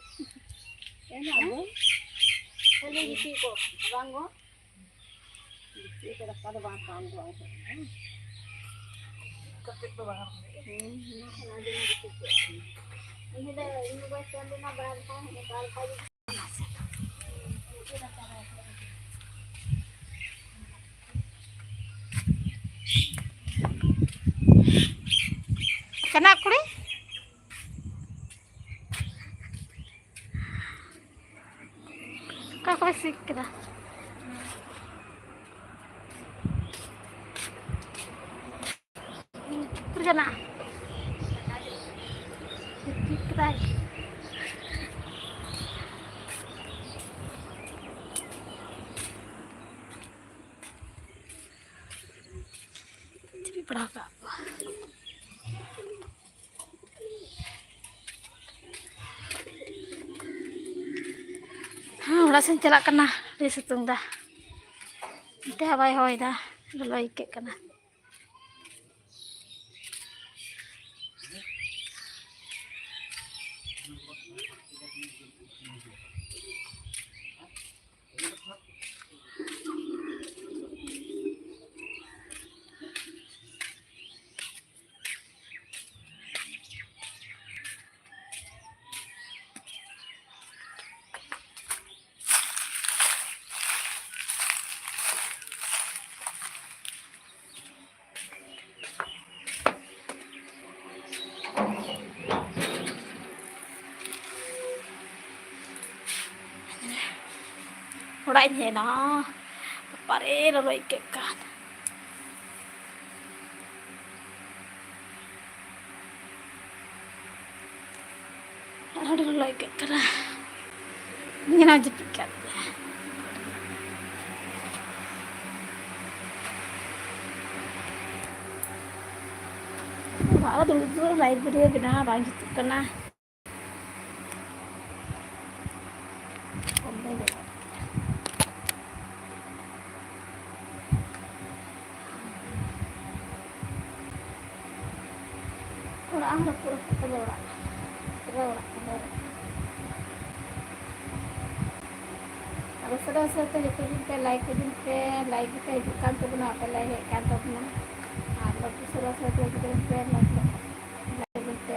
ᱠᱷᱟᱹᱞᱤ ᱜᱤᱛᱤᱡ ᱠᱚᱜ ᱠᱟᱱᱟ, ᱵᱟᱝ ᱜᱚ? ᱜᱤᱛᱤᱡ ᱠᱚ ᱫᱟᱠᱟ ᱫᱚ ᱵᱟᱝ ᱥᱟᱵ ᱫᱚ ᱵᱟᱝ ᱥᱟᱵ ᱠᱟᱱᱟ᱾ ᱠᱟᱹᱴᱤᱡ ᱫᱚ ᱵᱟᱝ᱾ ᱦᱩᱸ, ᱚᱱᱟ ᱠᱷᱟᱱ ᱟᱹᱰᱤ ᱢᱚᱡᱽ ᱜᱤᱛᱤᱡ ᱠᱚᱜ ᱠᱟᱱᱟ᱾ ᱩᱱᱤ ᱫᱚ ᱤᱧ ᱵᱟᱵᱟᱭ ᱥᱮᱱ ᱞᱮᱱᱟ ᱵᱟᱨ ᱫᱷᱟᱣ, ᱚᱱᱟ ᱵᱟᱨ ᱫᱷᱟᱣ ᱜᱮ ᱜᱤᱛᱤᱡ ᱠᱚᱜ ᱠᱟᱱᱟ᱾ ᱪᱟᱱᱟ ᱠᱩᱲᱤ? ᱚᱠᱟ ᱠᱚᱭ ᱥᱤᱠ ᱠᱮᱫᱟ? ᱩᱛᱟᱹᱨ ᱪᱟᱞᱟᱜᱼᱟ᱾ ᱴᱷᱤᱠ ᱠᱮᱫᱟᱭ᱾ ᱪᱤᱞᱤ ᱯᱟᱲᱦᱟᱣ ᱠᱟᱜ ᱠᱚᱣᱟ? ᱦᱮᱸ, ᱚᱲᱟᱜ ᱥᱮᱫ ᱪᱟᱞᱟᱜ ᱠᱟᱱᱟ᱾ ᱟᱹᱰᱤ ᱥᱤᱛᱩᱝ ᱫᱟ᱾ ᱱᱚᱛᱮ ᱦᱚᱸ ᱵᱟᱭ ᱦᱚᱭ ᱫᱟ, ᱞᱚᱞᱚ ᱟᱹᱭᱠᱟᱹᱜ ᱠᱟᱱᱟ᱾ ᱚᱲᱟᱜ ᱤᱧ ᱦᱮᱡ ᱮᱱᱟ᱾ ᱵᱟᱵᱟᱨᱮ, ᱞᱚᱞᱚ ᱟᱹᱭᱠᱟᱹᱜ ᱠᱟᱱ᱾ ᱟᱹᱰᱤ ᱞᱚᱞᱚ ᱟᱹᱭᱠᱟᱹᱜ ᱠᱟᱱᱟ᱾ ᱧᱮᱞᱟ ᱡᱟᱹᱯᱤᱫ ᱠᱟᱜ ᱯᱮᱭᱟ᱾ ᱚᱲᱟᱜ ᱨᱮ ᱫᱩᱲᱩᱵ ᱫᱩᱲᱩᱵ live video ᱵᱮᱱᱟᱣ ᱵᱟᱝ ᱡᱩᱛᱩᱜ ᱠᱟᱱᱟ᱾ ᱚᱲᱟᱜ ᱦᱚᱸ ᱨᱟᱹᱯᱩᱫ ᱨᱟᱹᱯᱩᱫ ᱛᱟᱞᱮ ᱚᱲᱟᱜ᱾ ᱯᱩᱨᱟᱹ ᱚᱲᱟᱜ ᱛᱟᱞᱮ ᱨᱟᱹᱯᱩᱫ᱾ ᱟᱫᱚ ᱥᱟᱫᱟ ᱥᱟᱫᱟ ᱛᱮ ᱡᱚᱛᱚ ᱫᱤᱱ ᱯᱮ like ᱟᱹᱫᱤᱧ ᱯᱮ, like ᱜᱮᱯᱮ ᱦᱤᱡᱩᱜ ᱠᱟᱱ ᱛᱟᱵᱚᱱᱟ, ᱵᱟᱯᱮ like ᱮᱫ ᱠᱟᱱ ᱛᱟᱵᱚᱱᱟ᱾ ᱟᱨ ᱵᱟᱹᱵᱩ ᱥᱟᱫᱟ ᱥᱟᱫᱟ ᱛᱮ ᱦᱤᱡᱩᱜ ᱯᱮ, like ᱟᱹᱫᱤᱧ ᱯᱮ᱾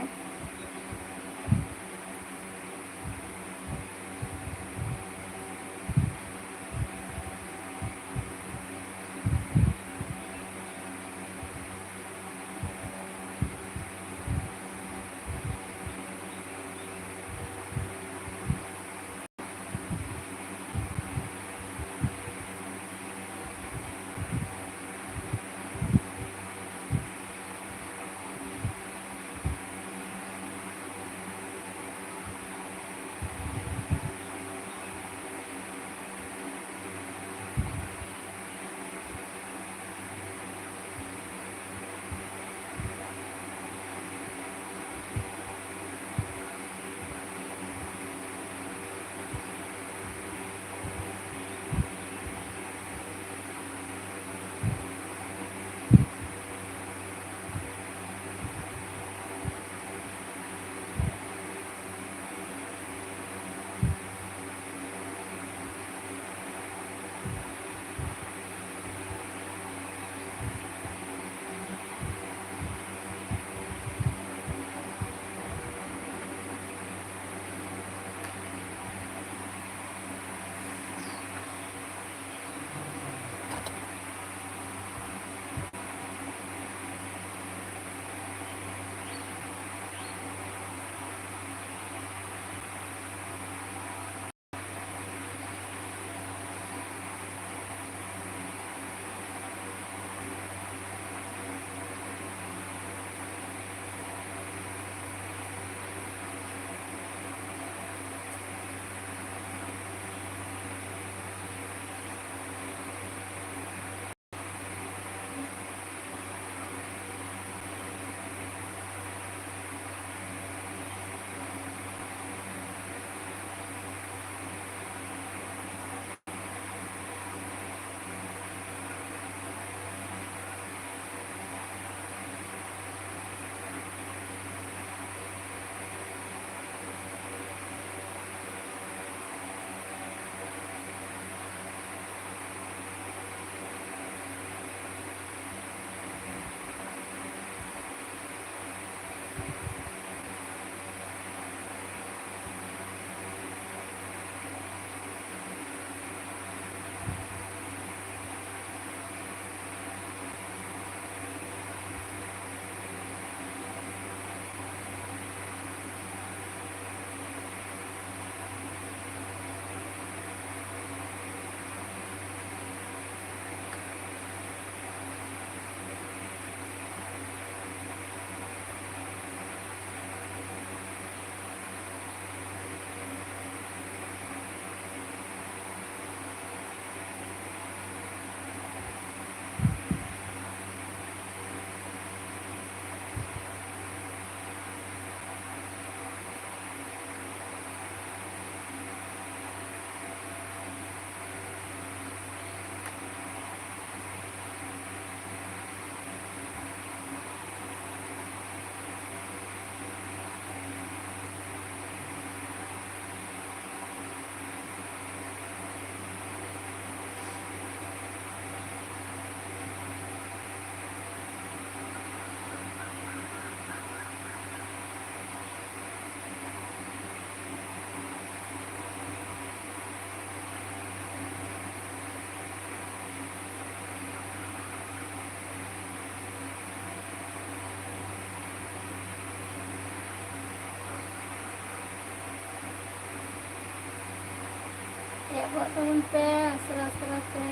ᱟᱵᱚᱣᱟᱜ ᱛᱟᱵᱚᱱ ᱯᱮ, ᱟᱥᱨᱟ ᱟᱥᱨᱟ ᱛᱮ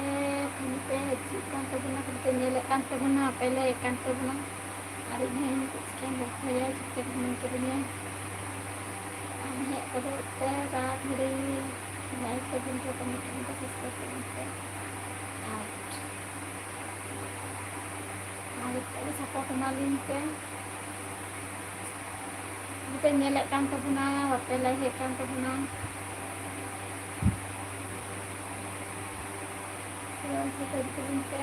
ᱠᱟᱹᱢᱤ ᱯᱮ ᱦᱤᱡᱩᱜ ᱠᱟᱱ ᱛᱟᱵᱚᱱᱟ, ᱠᱟᱹᱢᱤ ᱯᱮ ᱧᱮᱞᱮᱫ ᱠᱟᱱ ᱛᱟᱵᱚᱱᱟ, ᱯᱮ ᱞᱟᱹᱭᱮᱫ ᱠᱟᱱ ᱛᱟᱵᱚᱱᱟ᱾ ᱟᱨ ᱤᱧ ᱦᱚᱸ ᱤᱧ ᱪᱮᱫ ᱪᱤᱠᱟᱹᱧ ᱜᱚᱞᱯᱷᱚᱭᱟ, ᱪᱩᱯᱪᱟᱯ ᱢᱮᱱᱟᱜ ᱠᱟᱹᱫᱤᱧᱟ᱾ ᱟᱢ ᱦᱮᱡ ᱜᱚᱫᱚᱜ ᱛᱮ ᱨᱟᱛ ᱜᱷᱟᱹᱲᱤ ᱞᱟᱭᱤᱠ ᱛᱟᱵᱚᱱ ᱯᱮ, ᱠᱚᱢᱮᱱᱴ ᱛᱟᱵᱚᱱ ᱯᱮ, ᱥᱟᱵᱥᱠᱨᱟᱭᱤᱵ ᱛᱟᱵᱚᱱ ᱯᱮ᱾ ᱟᱨ ᱟᱨ ᱥᱟᱯᱳᱨᱴ ᱮᱢᱟᱞᱤᱧ ᱯᱮ᱾ ᱡᱩᱫᱤ ᱯᱮ ᱧᱮᱞᱮᱫ ᱠᱟᱱ ᱛᱟᱵᱚᱱᱟ, ᱵᱟᱯᱮ ᱞᱟᱭᱤᱠᱮᱫ ᱠᱟᱱ ᱛᱟᱵᱚᱱᱟ, ᱥᱟᱵᱥᱠᱨᱟᱭᱤᱵ ᱛᱟᱵᱚᱱ ᱯᱮ᱾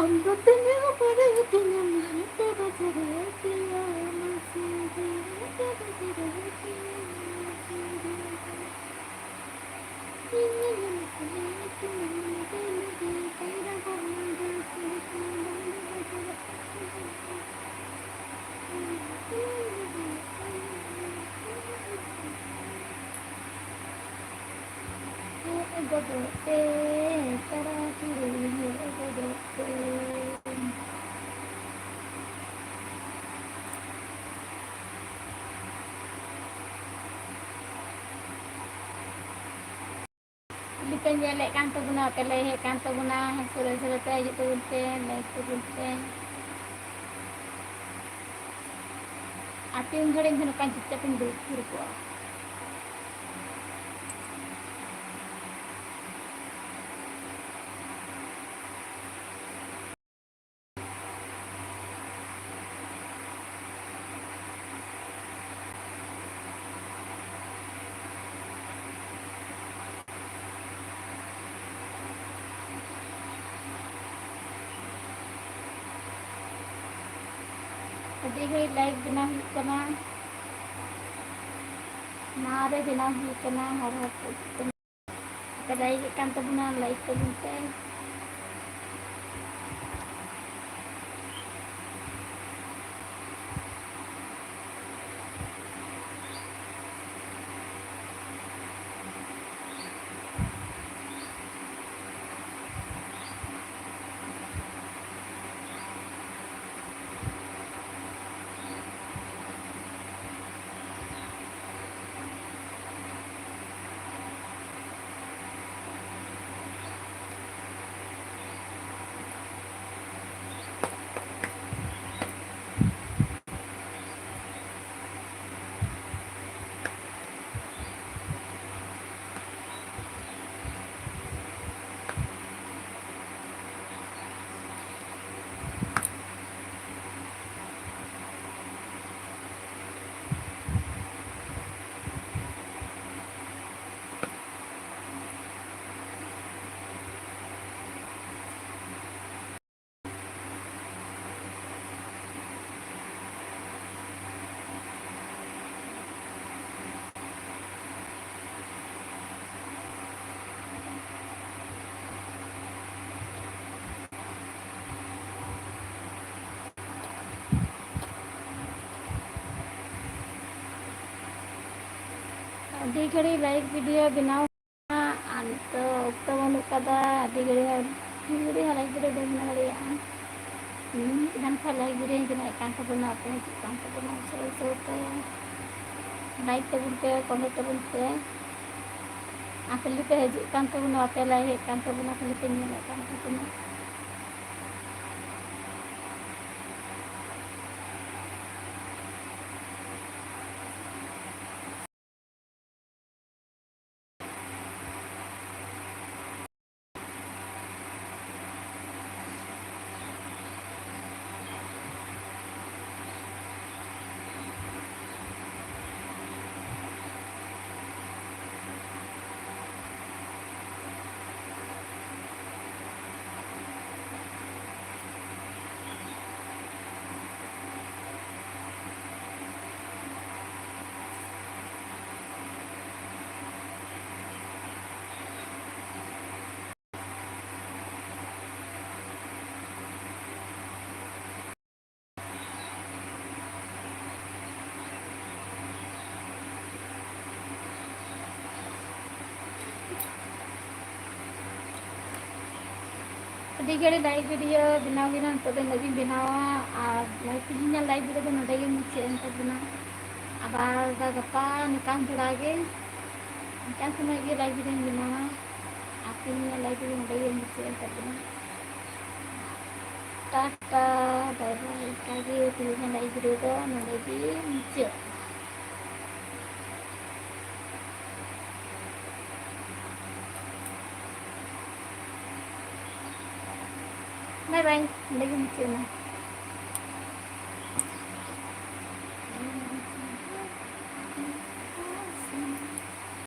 ᱟᱢ ᱫᱚ ᱛᱤᱱᱟᱹᱜ ᱵᱟᱲᱟᱭ ᱛᱤᱧᱟᱹ ᱢᱮᱱᱛᱮ ᱵᱟᱡᱟᱨ ᱨᱮ ᱯᱮᱭᱟ ᱢᱟᱹᱥᱤ ᱫᱤᱱ ᱛᱮ ᱵᱟᱡᱟᱨ ᱨᱮ ᱯᱮᱭᱟ ᱢᱟᱹᱥᱤ ᱫᱤᱱ ᱛᱮ ᱤᱧ ᱧᱮᱞ ᱥᱟᱱᱟ ᱜᱚᱫᱚᱜ ᱛᱮ, ᱛᱟᱨᱟ ᱠᱩᱲᱤ ᱦᱮᱡ ᱜᱚᱫᱚᱜ ᱛᱮ᱾ ᱠᱩᱞᱤ ᱯᱮ ᱧᱮᱞᱮᱫ ᱠᱟᱱ ᱛᱟᱵᱚᱱᱟ, ᱟᱯᱮ ᱞᱟᱹᱭ ᱦᱮᱡ ᱠᱟᱱ ᱛᱟᱵᱚᱱᱟ, ᱥᱩᱨᱮ ᱥᱩᱨᱮ ᱯᱮ ᱦᱤᱡᱩᱜ ᱛᱟᱵᱚᱱ ᱯᱮ, ᱞᱟᱹᱭ ᱛᱟᱵᱚᱱ ᱯᱮ᱾ ᱟᱨ ᱛᱤᱱ ᱜᱷᱟᱹᱲᱤᱡ ᱤᱧ ᱱᱚᱝᱠᱟᱧ ᱪᱩᱯᱪᱟᱯ ᱤᱧ ᱫᱩᱲᱩᱵ ᱛᱷᱤᱨ ᱠᱚᱜᱼᱟ? ᱟᱹᱰᱤ ᱜᱷᱟᱹᱲᱤᱡ live ᱵᱮᱱᱟᱣ ᱦᱩᱭᱩᱜ ᱠᱟᱱᱟ᱾ ᱱᱟᱣᱟ ᱨᱮ ᱵᱮᱱᱟᱣ ᱦᱩᱭ ᱠᱟᱱᱟ, ᱦᱚᱲ ᱦᱚᱲ ᱠᱚ ᱦᱤᱡᱩᱜ ᱠᱟᱱᱟ᱾ ᱟᱯᱮ ᱞᱟᱹᱭ ᱠᱮᱫ ᱠᱟᱱ ᱛᱟᱵᱚᱱᱟ, like ᱛᱟᱵᱚᱱ ᱯᱮ᱾ ᱟᱹᱰᱤ ᱜᱷᱟᱹᱲᱤᱡ live video ᱵᱮᱱᱟᱣ ᱟᱨ ᱛᱚ ᱚᱠᱛᱚ ᱵᱟᱹᱱᱩᱜ ᱠᱟᱫᱟ, ᱟᱹᱰᱤ ᱜᱷᱟᱹᱲᱤᱡ ᱦᱚᱸ, ᱢᱤᱫ ᱜᱷᱟᱹᱲᱤᱡ ᱦᱚᱸ live video ᱵᱟᱹᱧ ᱵᱮᱱᱟᱣ ᱫᱟᱲᱮᱭᱟᱜᱼᱟ᱾ ᱦᱩᱸ, ᱮᱱᱠᱷᱟᱱ live video ᱧ ᱵᱮᱱᱟᱣᱮᱫ ᱠᱟᱱ ᱛᱟᱵᱚᱱᱟ, ᱟᱯᱮ ᱦᱤᱡᱩᱜ ᱠᱟᱱ ᱛᱟᱵᱚᱱᱟ, ᱥᱳᱨ ᱥᱳᱨ ᱛᱮ like ᱛᱟᱵᱚᱱ ᱯᱮ, comment ᱛᱟᱵᱚᱱ ᱯᱮ᱾ ᱟᱨ ᱠᱷᱟᱹᱞᱤ ᱯᱮ ᱦᱤᱡᱩᱜ ᱠᱟᱱ ᱛᱟᱵᱚᱱᱟ, ᱵᱟᱯᱮ like ᱮᱫ ᱠᱟᱱ ᱛᱟᱵᱚᱱᱟ, ᱠᱷᱟᱹᱞᱤ ᱯᱮ ᱧᱮᱞᱮᱫ ᱠᱟᱱ ᱛᱟᱵᱚᱱᱟ᱾ ᱟᱹᱰᱤ ᱜᱷᱟᱹᱲᱤᱡ live video ᱵᱮᱱᱟᱣ ᱦᱩᱭᱱᱟ, ᱱᱤᱛᱚᱜ ᱫᱚ ᱤᱱᱟᱹᱜ ᱜᱤᱧ ᱵᱮᱱᱟᱣᱟ᱾ ᱟᱨ ᱛᱮᱦᱮᱧᱟᱜ live video ᱫᱚ ᱱᱚᱰᱮ ᱜᱮ ᱢᱩᱪᱟᱹᱫ ᱮᱱ ᱛᱟᱵᱚᱱᱟ᱾ ᱟᱵᱟᱨ ᱜᱟᱯᱟ ᱱᱚᱝᱠᱟᱱ ᱵᱮᱲᱟ ᱜᱮ, ᱱᱚᱝᱠᱟᱱ ᱥᱚᱢᱚᱭ ᱜᱮ live videoᱧ ᱵᱮᱱᱟᱣᱟ᱾ ᱟᱨ ᱛᱮᱦᱮᱧᱟᱜ live video ᱱᱚᱰᱮ ᱜᱮ ᱢᱩᱪᱟᱹᱫ ᱮᱱ ᱛᱟᱵᱚᱱᱟ᱾ Tata, bye bye᱾ ᱚᱱᱠᱟ ᱜᱮ ᱛᱮᱦᱮᱧᱟᱜ live video ᱫᱚ ᱱᱚᱰᱮ ᱜᱮ ᱢᱩᱪᱟᱹᱫ᱾ Bye bye, ᱱᱚᱰᱮ ᱜᱮ ᱢᱩᱪᱟᱹᱫ ᱮᱱᱟ᱾